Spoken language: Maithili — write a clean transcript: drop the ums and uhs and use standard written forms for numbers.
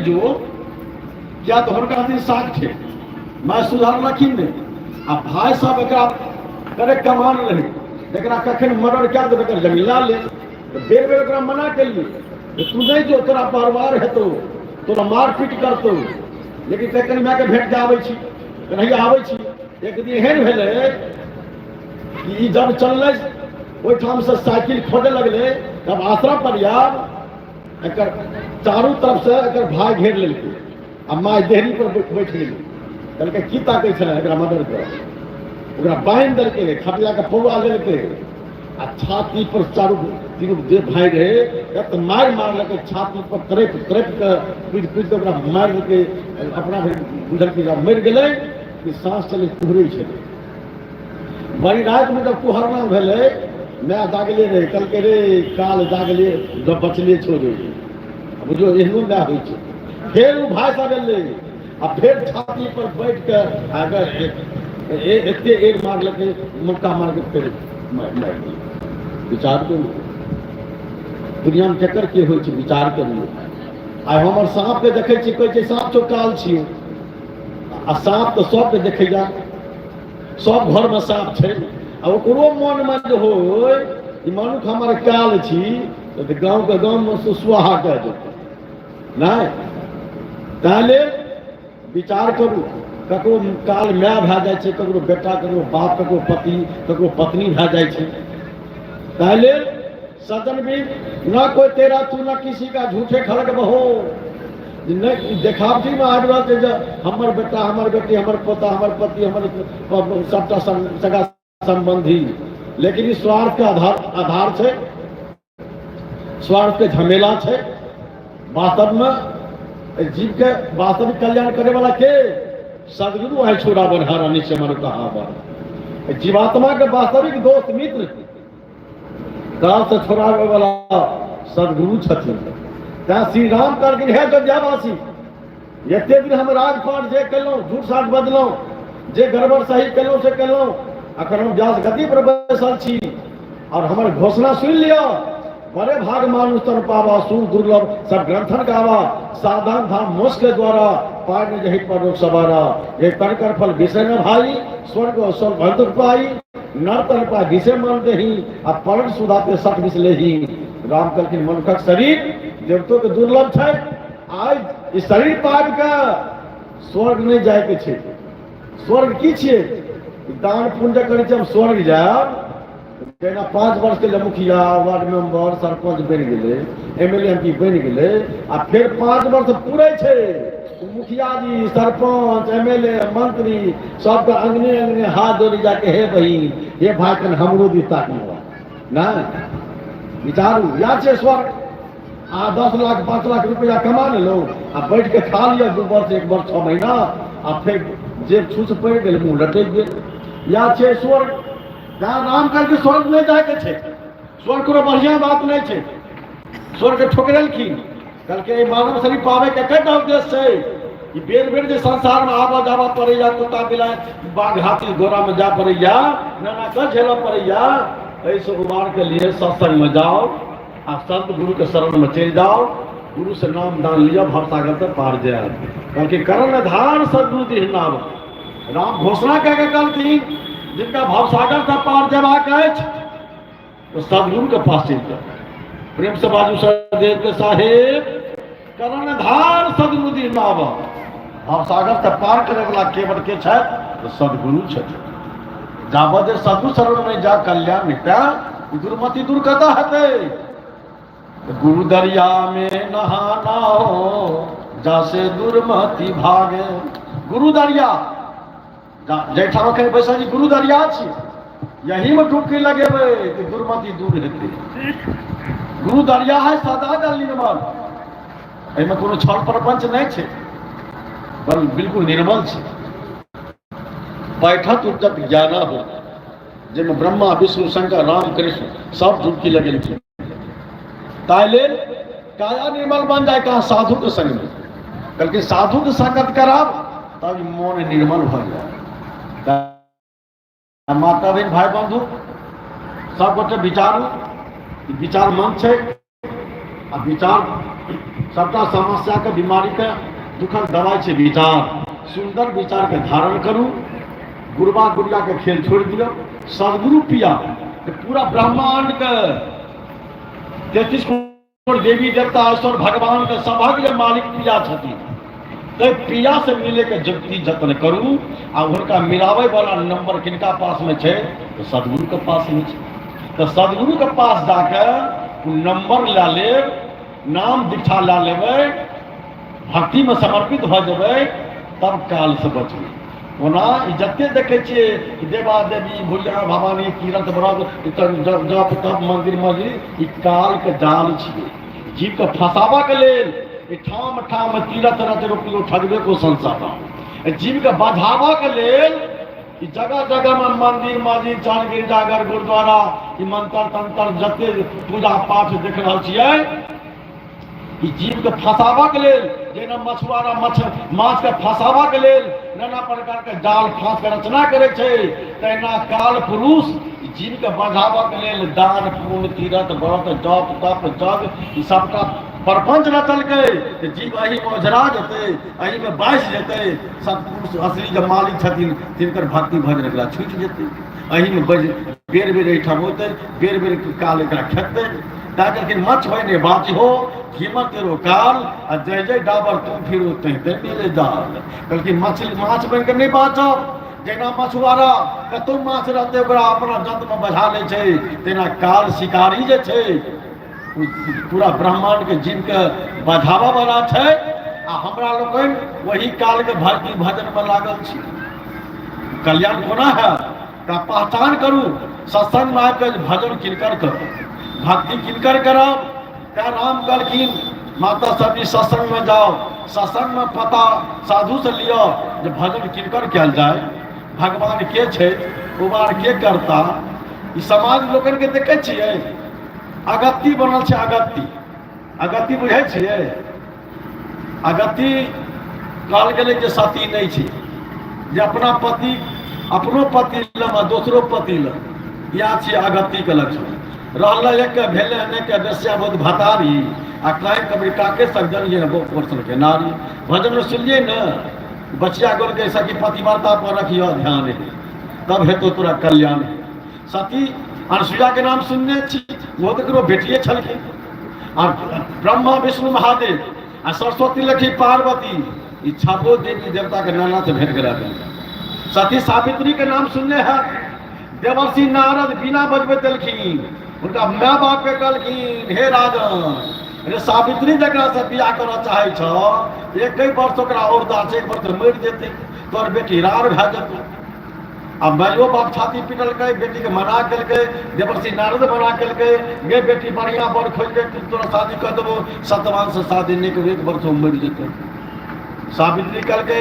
जो, किया तऽ हुनका दिन साख छै, माय सुधारलखिन नहि। आ भाय सब एकरा करे कमान रहै, एकरा कखन मर्डर कए देबै, एकर जमीन ला ले। तऽ बेर बेर ओकरा मना केलियै, तू नहि जो, तोरा परिवार हेतौ, तोरा मारपीट करतौ। लेकिन कखन मायके भेंट कऽ आबै छी, कन्हैया आबै छी। एक दिन एहन भेलै कि ई जब चललै ओहिठामसँ साइकिल खोजऽ लगलै, तब आश्रम पर आयल, एकर चारू तरफसँ एकर भाय घेर लेलकै आ माय देहरी पर बैठ गेलै। कहलकै, की ताकै छलै? एकरा मदद कर। ओकरा बान्हि देलकै, खटियाके पौआ लेलकै आ छाती पर चारू तीनू जे भाय रहै एत मारि मारलकै, छाती पर तड़पि तड़पि कऽ कुदि कुदि कऽ ओकरा मारि देलकै। अपना भरि बुझलकै मरि गेलै कि साँस चलै कुहरै छलै। बड़ी रातिमे जब कुहरना भेलै, माय जागले रहै। कहलकै, रे काल, जागले जब बचले छो रे। बुझियौ, एहनो माय होइ छै। फेर ओ भाय सब एलै आ फेर छाती पर बैठ कऽ अगर एते एक मारलकै, मुक्का मारके फेर मारि देलकै। विचार करू, दुनियामे केकर के होइ छै? विचार करियौ। आइ हमर साँपके देखै छी, कहै छै साँप छौ, काल छियौ। आ साँप तऽ सबके देखैया, सब घरमे साँप छै। आ ओकरो मोनमे जे होय ई मनुख हमर काल छी, तऽ गाँवके गाँवमे सुसुआहा कऽ देतै नहि। ताहि लेल विचार करू। ककरो काल माय भए जाइ छै, ककरो बेटा, ककरो बाप, ककरो पति, ककरो पत्नी भए जाइ छै। ताहि लेल सज्जन भी न कोई तेरा तू न किसी का, झूठे खड़क बहो। नहि देखावटीमे आबि रहल छै जे हमर बेटा, हमर बेटी, हमर पोता, हमर पति, हमर सबटा सगा संबंधी। लेकिन ई स्वार्थ के आधार आधार छै, स्वार्थ के झमेला छै। वास्तवमे एहि जीव के वास्तविक कल्याण करे वाला के सदगुरु है। छोड़ा बनहारा निश्चय मन कहा बर जीवात्मा के वास्तविक दोस्त, मित्र, काल से छोड़ाबै वाला सदगुरु छथिन। तैं श्री राम कहलखिन, हे अयोध्यावासी, एते दिन हम राजपाट जे केलहुँ, झूठ साठ बजलहुँ, जे गड़बड़ सही केलहुँ से केलहुँ, अखन हम व्यास गति पर बैसल छी और हमर घोषणा सुनि लिअ। बड़े भाग मानुष तन पावा, सुन दुर्लभ सब ग्रंथन गावा, साधन धाम मोक्ष के द्वारा, पार न जहि पर रोग सवारा। ये तन कर फल विषय न भाई, स्वर्ग और स्वर्ग भर दुख पाई, नर तन पा विषय मन देही, आ परम सुधा पे सठ विष लेही। राम कहलखिन, मनुखक शरीर देवतो के दुर्लभ छै। आइ ई शरीर पाबि के स्वर्ग नहि जाय के छै। स्वर्ग की छियै? दान पुण्य करै छी, हम स्वर्ग जायब। जेना 5 वर्ष के लिए मुखिया, वार्ड मेंबर, सरपंच बनि गेलै, M L A, M P बनि गेलै, आ फेर 5 वर्ष पूरे छै, मुखिया जी, सरपंच, एम एल ए, मंत्री सबके अंगने अंगने हाथ जोड़ी जाके, हे बहिन, हे भाई, कन हमरो दी ताकि नहि। विचारू, या छै स्वर्ग? आ 10 लाख, 5 लाख रुपया कमा लेलहुँ आ बैठ के खा लिअ 2 वर्ष, 1 वर्ष 6 महीना, आ फेर जेब छूछ पड़ि गेल, मुँह लटकि गेल। या छै स्वर्ग? जहाँ राम कहलकै स्वर्ग नहि जायके छै, स्वर्ग कोनो बढ़िआँ बात नहि छै। स्वर्ग ठोकरेलखिन। कहलकै, एहि मानव शरीर पाबैके एकेटा उद्देश्य छै कि बेर बेर जे संसारमे आबऽ जाबऽ पड़ैया, कुत्ता बिलाइ, बाघ, हाथी, घोड़ामे जाय पड़ैया, नाना कऽ झेलऽ पड़ैया, एहिसँ उबारके लिए सत्संगमे जाउ आ संत गुरुके शरणमे चलि जाउ, गुरु से नाम दान लिअ, भवसागर से पार जायब। कहलकै, करण धार सदगुरु दिह नाम। राम घोषणा कए के कहलखिन, जिनका भवसागर से पार जेबाक अछि, ओ सदगुरु के पास चलि जाउ। प्रेम से बाजू सदेव के साहेब। करण धार सदगुरु दिह नाम। भवसागर से पार करे वाला केवल के छथि? तो सदगुरु छथि। जाबत जे सदगुरु शरण में जा, कल्याण नहीं। तैं दुर्मति दूर कतऽ हेतै? गुरु दरिया में नहाना हो, जासे दुर्मति भागे। गुरु दरिया जाहिठाम एखन बैसल छी, गुरु दरिया छी। यहीमे डुबकी लगेबै तऽ दुर्मति दूर हेतै। गुरु दरिया है सदा जल निर्मल। एहिमे कोनो छल प्रपंच नहि छै, बल बिल्कुल निर्मल छै। बैठत उपजत ज्ञान हो, जाहिमे ब्रह्मा, विष्णु, शंकर, राम, कृष्ण सब डुबकी लगेलखिन। ताहि लेल काया निर्मल बन जाए। कहाँ? साधुके संगमे। कहलकै, साधुके संगत कराब तब मोन निर्मल भऽ जाए। माता बहिन, भाई बंधु, सब गोटे विचारू। विचार मन छै आ विचार सबटा समस्याके बीमारीके दुखक दवाइ छै विचार। सुन्दर विचारके धारण करू, गुरबा गुड़ियाके खेल छोड़ि दियौ। सदगुरु पिया पूरा ब्रह्माण्डके 33 कोटि देवी देवता ईश्वर भगवानके सभक जे मालिक पिया छथिन, ताहि पियासँ मिलैके जति जतन करू। आ हुनका मिलाबै वाला नंबर किनका पासमे छै? तऽ सदगुरुके पासमे छै। तऽ सदगुरुके पास जाके नंबर लए लेब, नाम दीक्षा लए लेबै, भक्तिमे समर्पित भऽ जेबै, तब कालसँ बचबै। ओना ई जते देखै छियै देवा देवी भुलिया भवानी तीरथ व्रत जप तप मन्दिर मस्जिद, ई कालके जाल छियै जीवके फंसाबऽके लेल। ई ठाम ठाम तीरथ रथ रोपियो ठगबे को संसार। जीवके बझाबऽके लेल ई जगह जगहमे मन्दिर मस्जिद चल गिरजाघर गुरुद्वारा ई मंत्र तंत्र जते पूजा पाठ देख रहल छियै, ई जीवके फंसाबऽके लेल। जेना मछुआरा माछके फंसाबऽके लेल नाना प्रकारके जाल फाँसके रचना करै छै, तहिना काल पुरुष जीवके बझाबऽके लेल दान पुण्य तीर्थ व्रत जप तप जग ई सबटा प्रपंच रचलकै। तऽ जीव एहिमे ओझरा जेतै, एहिमे बासि जेतै। सतपुरुष असली जे मालिक छथिन तिनकर भक्ति भजन एकरा छूटि जेतै। एहिमे बेर बेर एहिठाम होतै, बेर बेर काल एकरा खेतै। तैं कहलखिन मछ होइ ने बाँच हो धीमत तेरो काल, आ जय जय डाबर तुम फिरो तैं तैं मिले जाल। कहलखिन मछली माछ बनि कऽ नहि बाँचब। जेना मछुआरा कतहु माछ रहतै ओकरा अपना जंतमे बझा लै छै, तेना काल शिकारी जे छै पूरा ब्रह्माण्डके जीवके बझाबऽ वाला छै। आ हमरा लोकनि ओही कालके भक्ति भजनमे लागल छी। कल्याण कोना हैत? तऽ पहचान करू, सत्संगमे आबि कऽ भजन किनकर करब, भक्ति किनकर करब। तेँ राम कहलखिन माता सबजी सत्संगमे जाउ, सत्संगमे पता साधुसँ लिअ जे भजन किनकर कयल जाय, भगवान के छै, उबार के करता। ई समाज लोकनिके देखै छियै अगत्ती बनल छै। अगत्ती अगत्ती बुझै छियै? अगत्ती कहल गेलै जे सती नहि छै जे अपना पति अपनो पति लग आ दोसरो पति लग। इएह छियै अगत्तीके लक्षण। रहलै एक भेलै अनेक बेस्या बहुत भतारी, आ कहीं कभी काके सज्जन ये बहु के नारी। भजन सुनलियै ने, बचिया गोलके सखी पतिव्रता पर रखियो ध्यान हे, तब हेतौ तोरा कल्याण हे। सती अनसुया के नाम सुनने छी, ओहो तऽ ककरो बेटिए छलखिन। आ ब्रह्मा विष्णु महादेव आ सरस्वती लक्ष्मी पार्वती ई छबो देवी देवता के नाना से भेंट करा देलकै। सती सावित्री के नाम सुनने है। देवर्षि नारद बिना बजबैत देलखिन हुनका माय बाप के, कहलखिन हे राजन रे, सावित्री जकरा से बियाह करऽ चाहै छह, एक वर्ष ओकरा औरदा छै, एक वर्ष मरि जेतै, तोहर बेटी रार भए जेतौ। आ माइयो बाप छाती पिटलकै, बेटीके मना केलकै। देवर्षि नारद मना केलकै, गे बेटी, बढ़िआँ बर खोजि कऽ तोरा शादी कऽ देबो, सतवान से शादी नहि करू, एक वर्ष मरि जेतै। सावित्री कहलकै